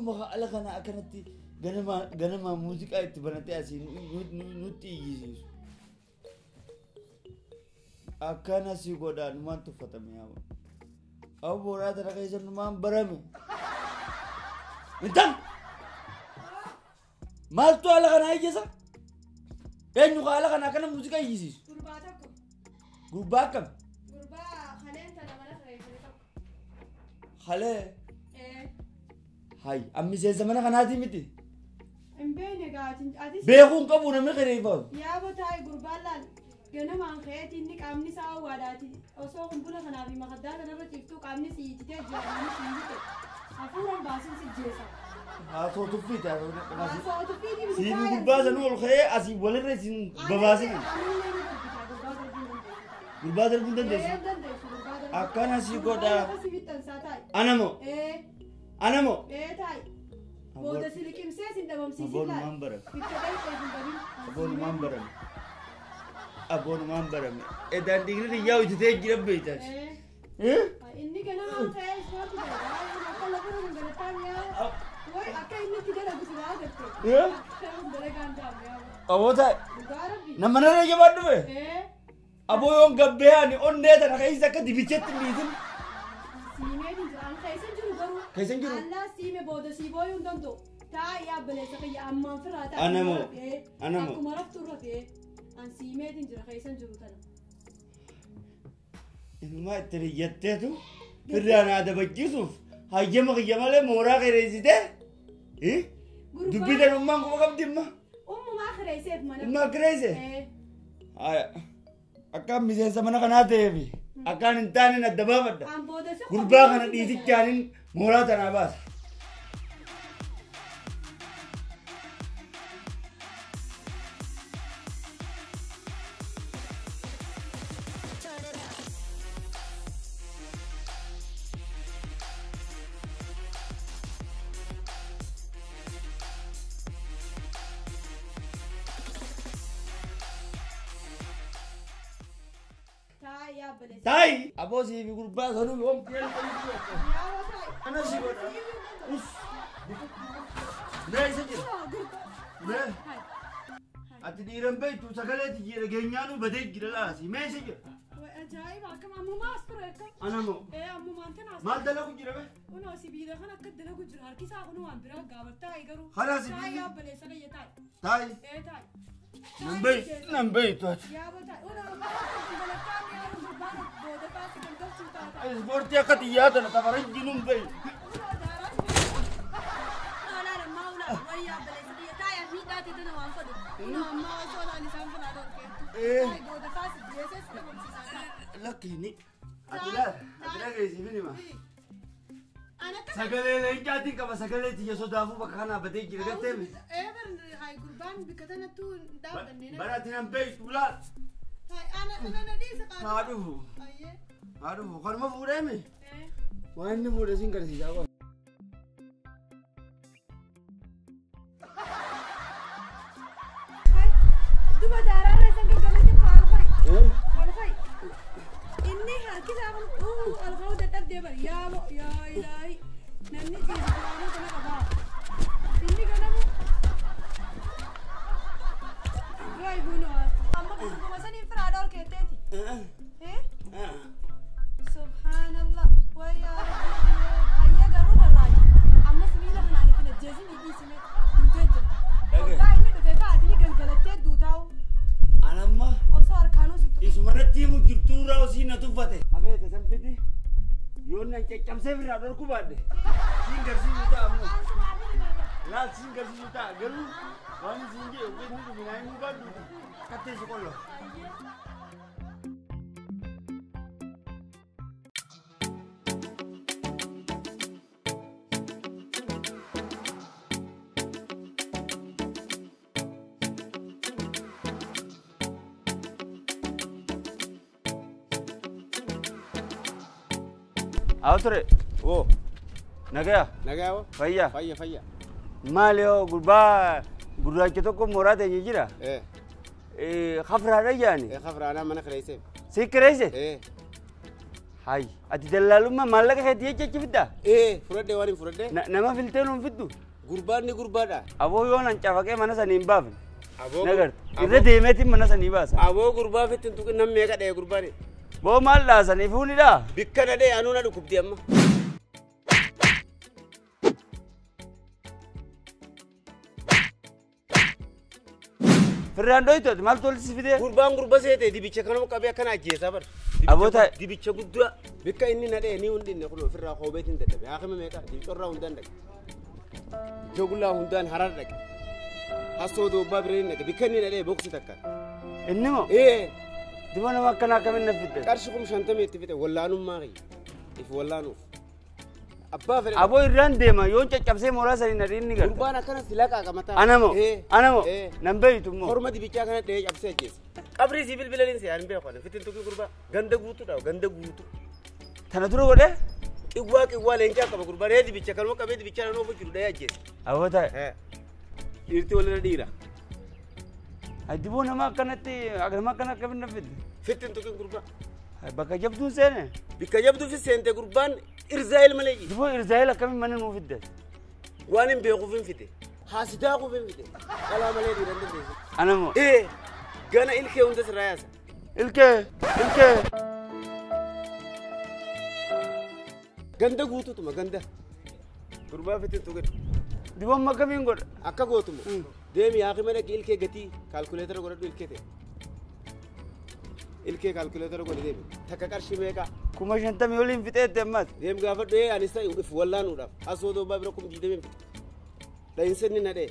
Eenyuma ala kana akkanatti ganama ganama muuziqaa itti banatee asii nutti iyyisiisu. Akkana si godhaa numaan tuffatame yaa. Abu mooraa tana keessa numaan barame. Intal! Maaltu ala kana iyyisa? Eenyu ala kana akkana muuziqaa iyyisiisu? Gurbaa tokko. Gurbaa akkam? Gurbaa haleen tana mana kireeffate tokko. Halee? Ee. Hay, ammi seensa mana kanaatii miti. Hin beekne gaatiin atis. Beekuu hin qabu namni kireeffatu. Yaaba taa'e gurbaan laal. Ganamaan ka'eeti inni qaamni isaa awwaadhaati. Osoo kumbula kanaa fi makaddaa kanarra ciiftuu qaamni si ijjitee jira inni si ijjite. Hafuuraan baasuun si jeesa. Haasoo tuffiiti haasoo. Haasoo tuffiiti miti. Siin gurbaa sanuu ol ka'ee asii walirra isin babaasin. Anillee ni darbita gurbaa darbuu hin dandeessu. Gurbaa darbuu hin dandeessu. Ee dandeessu gurbaa darbuu. Akkana si godhaa. Gurbaa si bixxansaa taa'i. Anamo. Ee. Anamo. Ee taa'i. Booda si liqimsee sin dhabamsiisin Aboonumaan barame. Bikka dhayxee hin dhabin. Aboonumaan barame. Aboonumaan barame. Edaan dhiigni xiyyaa hojjetee jira beektaas. Ee. Inni ganamaan ka'ee ispoortii dalagaa. Akka lafa gangalataa mi'aawa. Way akka inni itti dalagu silaa agarte. Akka dalagaan ta'amu yaa. Aboo taa'e. Dhugaa rabbi. Nama narra jabaa dhufe. Ee. Aboo yoon gabbee ani onnee tana keessa akka dibichetti hin dhiisin. Siimee hin jiru. An keessa hin jiru garuu. Keessa hin jiru. Allaa siime booda sii booyuu hin danda'u. Taa'i yaabaleessa kiyya ammaan firraa taa'i. Anamo. Anamo. Akkuma raftu rafee. An siimee hin jira keessa hin jiru tana. Inumaa itti riyyatteetu firraa na adabachiisuuf hayyama kiyya malee mooraa kireessitee. Dubbii tan ummaan quba qabdi imma. Ummumaa kireesseef mana. Ummaa kireesse? Haya. Akkaan miseensa mana kanaa ta'eefi akkaan hin taane adda baafadha. An booda si Gurbaa kana dhiitichaanin mooraa tanaa baasa. Taa'i yaabaleessa. Taa'i! Aboo siif gurbaa sanuu yoom Ana si godha. Us. Mee isa jira. Mee. Ati dhiiran beektu sagalee tiyyeera geenyaanuu badee jira laasi. Mee isa jira. Ajaa'iba akkam ammumaa as ture akkam. Ana moo. Ee ammumaan tana as. Maal dalagu jira bee? Kunoo sibiila kan akka dalagu jira harki isaa kunoo waan biraa gaafattaa garuu. Karaa sibiilli. Taa'i yaabaleessa kiyya taa'i. Taa'i. Ee taa'i. Nan beektu nan beektu ati. Yaaba taa'i. Kunoo gangalataa mi'aawu gurbaan booda baasi gangalchuu taata. Ispoortii akka xiyyaa tana tafaran jinuun beektu. Kunoo daaraa Ulaa ammaa ulaa wayii yaabaleessa kiyya taa'i miidhaa ta'e tana waan fedhu. Kunoo ammaa osoo laal isaan biraa dhorkeettu. Ee. Taa'i booda baasi jeesee si dhabamsiisaa taa'i. Lakkiini. Ati laal ati dhageessiif hima. An akka Sagalee leencaatiin qaba sagalee tiyya sodaafuu bakka kanaa badee jira gatteemi. Eebar hay gurbaan bikka tanattuu hin dhaabbanne. Bara ati nan beektu laal. Hay ana ana dhiisa qaata. Haa dhufu. Ayyee. Haa dhufu kanuma fuudheemi. Ee. Waan inni fuudhe siin garsiisaa qofa. Hay duba daaraa irra isan gaggalatti ol fa'i. Ol fa'i. Inni harki isaa kun ol ka'uu dadhabdee bari yaabo yaa ilaahi namni ciisu duraanuu kana qabaa. Inni ganamu. Wayi kunoo amma gurbuma saniin firaa dhorkeetteeti. Ee. Subhanallah. Way yaa Rabbi. Ayyee garuu barraaji. Amma sibiila kanaan itti ajjeesin dhiisine duutee jirta. Hoggaa inni dhufe fa'aati ni gangalattee duutaa'u. Anamma Osoo harkaanuu si tuqe. isumarratti himu jirtuu irraa osii na tuffate. Hafeete san fidi yoon nan caccabsee firraa dhorkuu baadhe. Siin garsiisuu ta'a ammoo. Laal siin garsiisuu ta'a garuu waan siin jedhu inni dhufe naa himuu baadhu kattee si qollo. Haa ture. Oo, Nagaya. nagaa hoo? Fayyaa. Fayya fayya. Maali hoo gurbaa gurraacha tokko mooraa teenya jira. Ee, Kafraadha jaani. ee kafraanaa mana kireesseef. Si kireesse? Ee, Hay ati dallaalummaa maallaqa keetii jecha fiddaa? Ee fudhadhee waan hin fudhadhee. Nama filtee nuun fiddu? Gurbaan ni gurbaadha. Aboo yoo nan cafaqee mana sanii hin baafne. Aboo. Nagarta. Irra deemeetiin mana sanii baasa. Aboo gurbaa fittin tuqin nam meeqa dha'e gurbaan. Boo maal dhaasanii fuunidhaa? Bikka na dha'e anuu na dhukkubdi amma. Firraan dhoytooti maal tolchisi fidee? Gurbaan gurba seete dibicha kanuma qabee akkana ajjeesaa bara. Aboo taa'e. Dibicha guddaa bikka inni na dha'e ni hundinne kun ofirraa koobeetiin dadhabe. Haakima meeqa dibicorraa hundaan dhaqe. Jogullaa hundaan harar dhaqe. Hassoo doobbaa bireen dhaqe bikka inni na dha'e boksi takka. Inni moo? Ee. Diba nama akkanaa akkamiin na fidde? Qarshi 50,000 itti fide wallaanummaa kiyya. If wallaanuuf. Abbaa fedhe. Aboo irraan deema yoon caccabsee mooraa sanii na dhiin ni garta. Gurbaan akkana silaqaa qamataa. Anamo. Anamo. Nan beeytu immoo. Horma dibichaa kana dha'ee cabsee ajjeese. Qabrii sii bilbilaniin si ani beeku fitin tuqii gurbaa ganda guutuudha ganda guutu. Tana dura godhee? Qiwwaa qiwwaa leencaa qaba gurbaan ee dibicha kanuma qabee dibichaa nan oofu jiru dha'ee ajjeese. Aboo taa'e. Dhiirti walirra dhiira. Diboo nama akkanatti nama akkana akkamiin na fidde? Fitin tuqii gurbaa. Bakka jabduun seene? Bakka jabduu fi seente gurbaan Irzaayil malee jiru. Diboo Irzaayil akkamiin mana nuu fidde? Waan hin beekuuf hin fide. Haasidaa quuf hin fide. Qalaa malee dhiiran dandeessu. Anamo. Ee gana ilkee hunda sirraa yaasa. Ilkee ilkee. Ganda guutuutuma ganda. Gurbaa fitin tuqin. Diboon akkamiin godha? Akka gootumo. Deemi haakima dhaqi ilkee gatii kaalkuleetara godhadhu ilkee ta'e. Ilkee kaalkuleetara godhi deemi. Takka qarshii meeqa? 50,000 oliin fixeette ammas. Deem gaafadhu ee anis ta'e if wallaanuudhaaf. Asoo doobbaa bira 20,000 fixe. Dhahinsa inni na dha'e.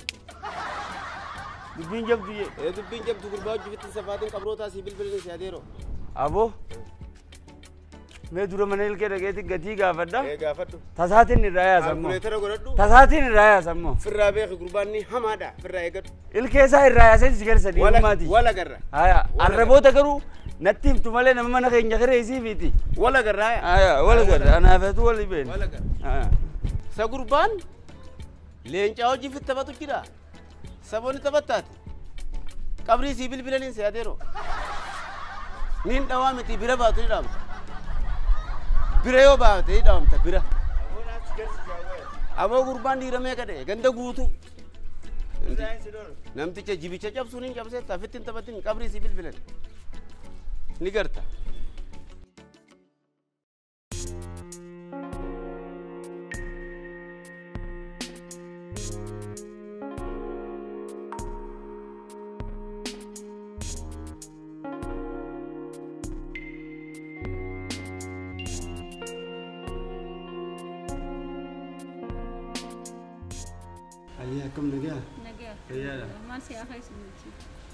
Dubbiin jabdu jee. Ee dubbiin jabdu gurbaa hojii fittin safaatiin qabrootaa sii bilbilanii si adeeroo. Aboo. Mee dura mana ilkee dhaqeetti gatii gaafadha. Ee gaafadhu. Tasaatiin irraa yaasa ammoo. Kaalkuleetara godhadhu. Tasaatiin irraa yaasa ammoo. Firraa beeki gurbaan ni hamaadha firraa eeggadhu. Ilkee isaa irraa yaasee si garsa dhiirummaati. Wala garra. Haya arraboota garuu natti himtu malee nama mana keenya kireessii miti. Wala garraa. Haya wala garra anaafetu wali beena. Wala garra. Sa gurbaan leencaa hojii fit taphatu jira. Saboonni taphattaate. Qabrii sii bilbilaniin si adeeroo. Niin dhawaa miti bira baatu ni dhaamta. Bira yoo baate ni dhaamta bira. Aboo gurbaan dhiira meeqa dha'e ganda guutuu. Namticha jibicha cabsuun hin cabseetta fittin taphatin qabrii sii bilbilan. Ni garta. Ayyaa akkam nagaa? Nagaa. Fayyaadha. Maal si hafa isinitti?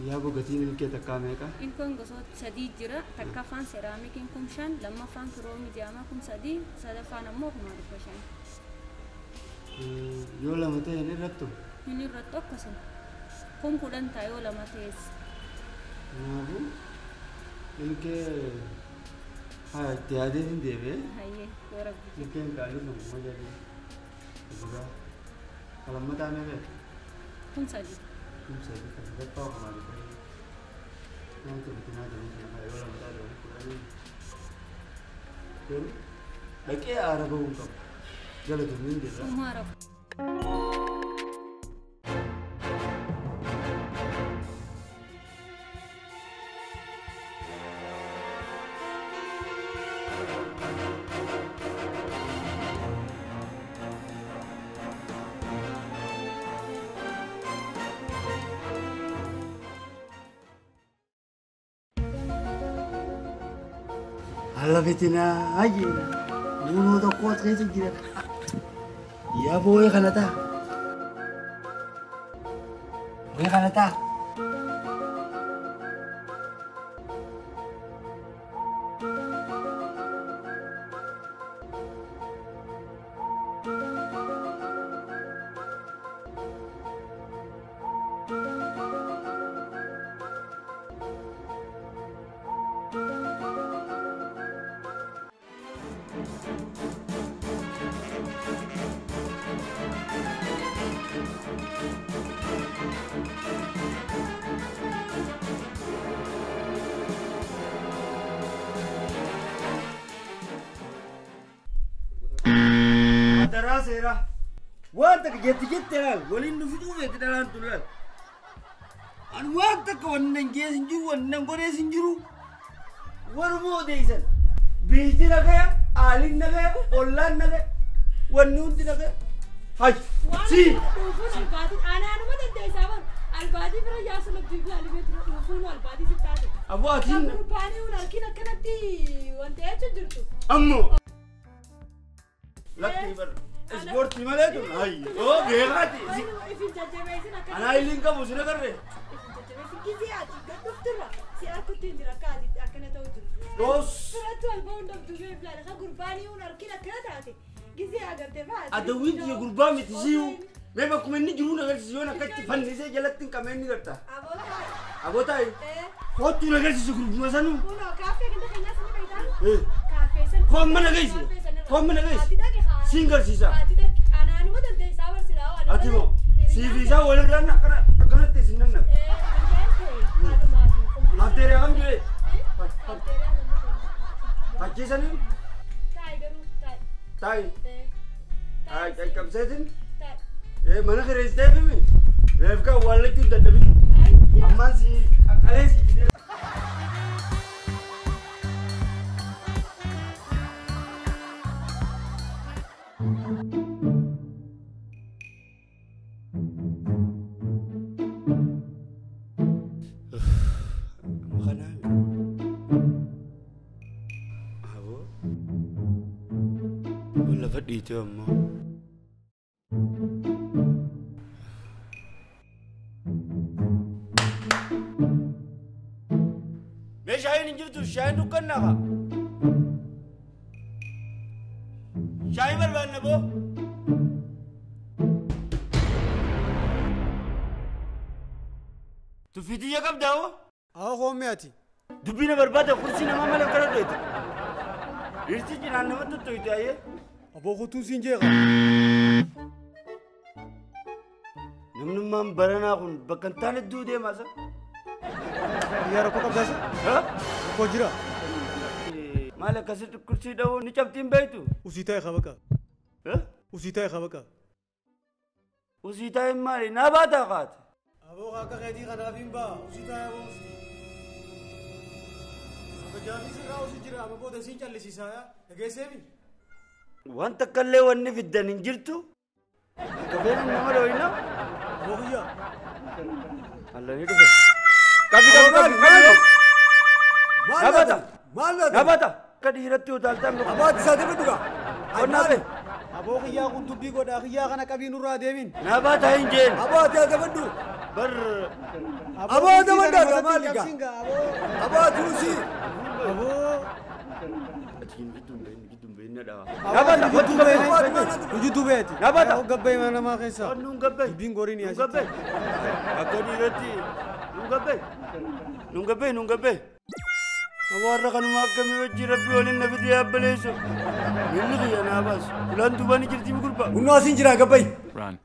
Yaa gatiin ilkee takkaa meeqa? Ilkoon gosoota sadii jira. Takkaffaan seeraamikiin 5,000, lammaffaan kiroomii jedhama 3,000, sadaffaan ammoo 5,500. Yoo lama ta'e hin irrattu? Hin irrattu akkasuma. 10,000 ta'a yoo lama ta'es. Kanaafuu ilkee haa itti yaadee hin deebi'ee? Hayyee yoo rabbi. Ilkeen qaalii sun kuma jedhee. Dhugaa. Kalammataa meeqa? 3,000. 3,000 kan sadaffaa 5,500. Nyaata bitinaa jedhanii kana yoo lama ta'e 10,000. Garuu dhaqee aara bahuu hin qabu. Galatoomii hin jirra. Uumaa rabu. Alla fitinaa ajjeera. Muunoo tokko as keessa jira. Yaa boo'ee kana ta'a. Boo'ee kana ta'a. Thank you. Karaa seeraa. Waan takka jetti jettee laal waliin nu fixuu feeti dhalaan tun laal. Ani waan takka wannan gees hin jiru wannan godhees hin jiru. Waruma odeessan. Biitti nagaya, aaliin nagaya, ollaan nagaya, wanni hundi nagaya. Hay, si. Dhuufuun albaatiin anaanuma dandeessaa bar albaatii bira yaasu labdii fi alimee tura dhuufuun albaatii si taate. Aboo atiin. Gurbaanii hun halkin akkanatti wanta jechuun jirtu. Ammoo. Lakkii bar. Ispoortii malee tun. Hay, oo beekaati. Ifin jajjabeessin akkana. Anaa illiin qabu si nagarree. Ifin jajjabeessin gizee ati gad dhuftirra si harkutti hin jira akka ati akkana ta'u jiru. Dos. Biratti wal ba'uun dhabdu bee filaadha. Ka gurbaanii hun halkin akkana taate gizee agartee fa'a. Adawwiin tiyya gurbaa miti siyyuu. Mee bakkuma inni jiru na agarsiisi yoon akkatti fannisee jalatti hin qabee inni garta. Aboo taa'i. Aboo taa'i. Kottuu na agarsiisi gurbuma sanuu. Kunoo kaaffee ganda keenyaa sini beektaa? Kaaffee san. Koomma na geessi. Koomma na geessi. Ati dhaqe haa. Siin garsiisa. Ati dhaqe anaanuma dandeessaa barsiisaa waan. Ati moo siif isaa walirraan akkana akkanatti isin nanna. Hafteerii kam jiree? Fakkiisanii? Taa'i garuu taa'i. Taa'i. Taa'i qaqqabseetin? Mana kireessitee fimi? Reefka awwaallachuu dadhabin. Ammaan si qaqqalee si fidee. Lafa dhiitee ammoo. Mee shaayiin hin jirtu shaayiin dukkannaa kaa. Shaayii barbaanna boo. Tuffii qabdaa hoo? Haa hoomee ati. Dubbii na barbaada kursii namaa malee akkana dhoyte. Dhirsi cinaan namatti toltoyte ayyee. Aboo kutuun siin jeeqa. Namnummaan baranaa kun bakka hin taane du'u deemaa isa. Biyyaa rakkoo qabdaa isa? Rakkoo jira. Maal akkasitti kursii dha'uu ni cabtiin beektu? Usii taa'e kabaqa. Usii taa'e kabaqa. Usii taa'e maali? Naa baataa kaate. Aboo akka keetii kanaaf hin ba'a. Usii taa'e aboo usii. Kabajaafi sirraa usii jira amma booda siin callisiisaa yaa. Dhageesseemi? Waan takka illee wanni fiddan hin jirtu. Akka feelan nama dhooyina. Aboo kiyya. Allanii dhufe. Qabi qabi qabi qabi. Nabata. Maal laata? Nabata. Akka dhiiratti utaaltaan. Abaati isaa deebi dhugaa. Qonnaa be. Aboo kiyyaa kun dubbii godhaa kiyyaa kana qabii nurraa deemin. Nabata hin jeen. Abaati haa dabadhu. Bar. Aboo dabadhaa maali gaa? Abaati usii. Aboo. Nabata. Hojii beeti. Nabata. Gabbaye mana namaa keessa. Nuun gabbaye. Dubbiin goriin Nuun gabbaye. Akka dhiiratti nuun gabbaye. Nuun gabbaye nuun gabbaye. Warra kanuma akkamii wajjin rabbi waliin na fidee yabbaleessu. Miilli kiyya naa baasu. Ulaan duubaan jirti mi gurbaa. Humna asiin jira gabbaye. Run.